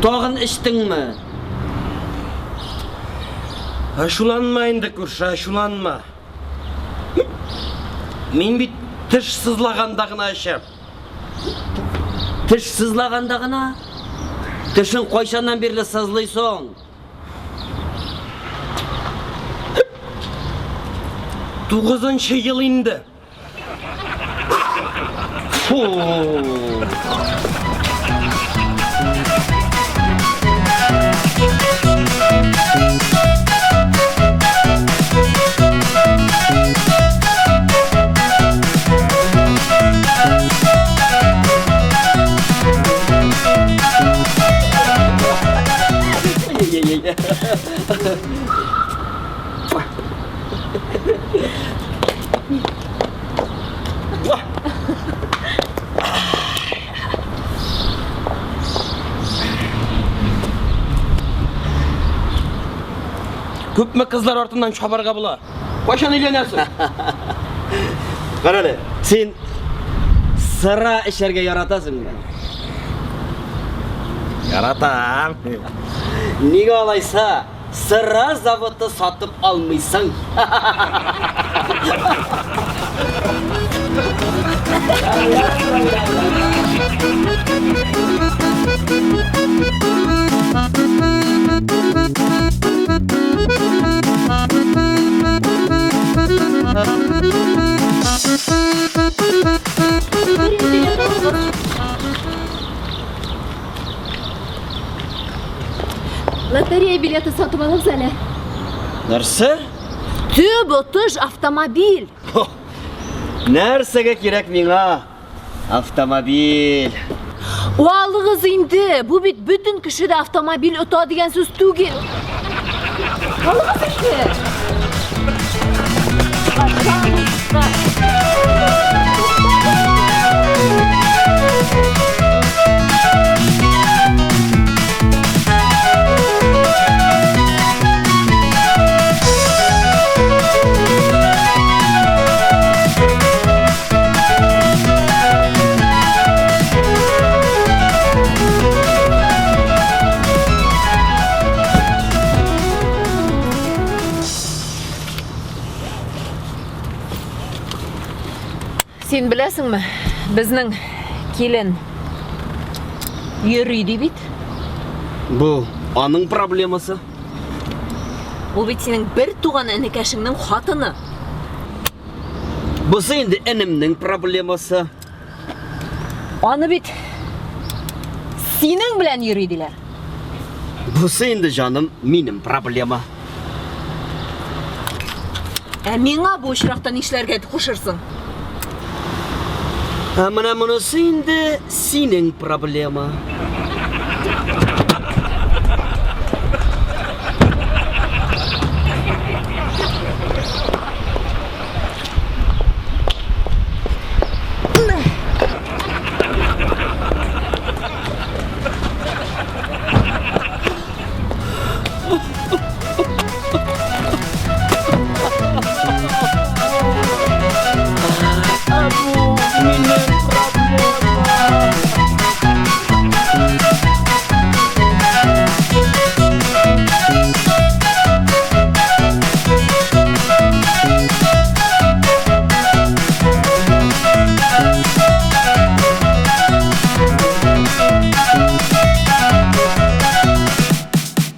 Тагын эчтеңме? Ачуланма инде, күрше, ачуланма. Мин бит теш сызлаганда гына эчәм. Теш сызлаганда гына? Тешең кайчаннан бирле сызлый соң? Тугызынчы ел инде. Фу. Күпме кызлар артыннан чабарга була? Кайчан өйләнәсең? Кара әле, син сыра эчәргә яратасыңмы? Яратам. Нигә алайса сыра заводы сатып алмыйсың? Лотерея билеты сатып алыгыз әле. Нәрсә? Төп отыш автомобиль. Нәрсәгә кирәк миңа автомобиль? Алыгыз инде. Бу бит бөтен кеше дә автомобиль ота дигән сүз түгел. Алыгыз инде. Пожалуйста. Син беләсеңме, безнең килен йөри ди бит. Бу аның проблемасы. Ул бит синең бер туган энекәшеңнең хатыны. Бусы инде энемнең проблемасы. Аны бит синең белән йөри диләр. Бусы инде, җаным, минем проблема. Ә миңа бу очракта нишләргә кушырсың? Ә менә монысы инде синең проблема.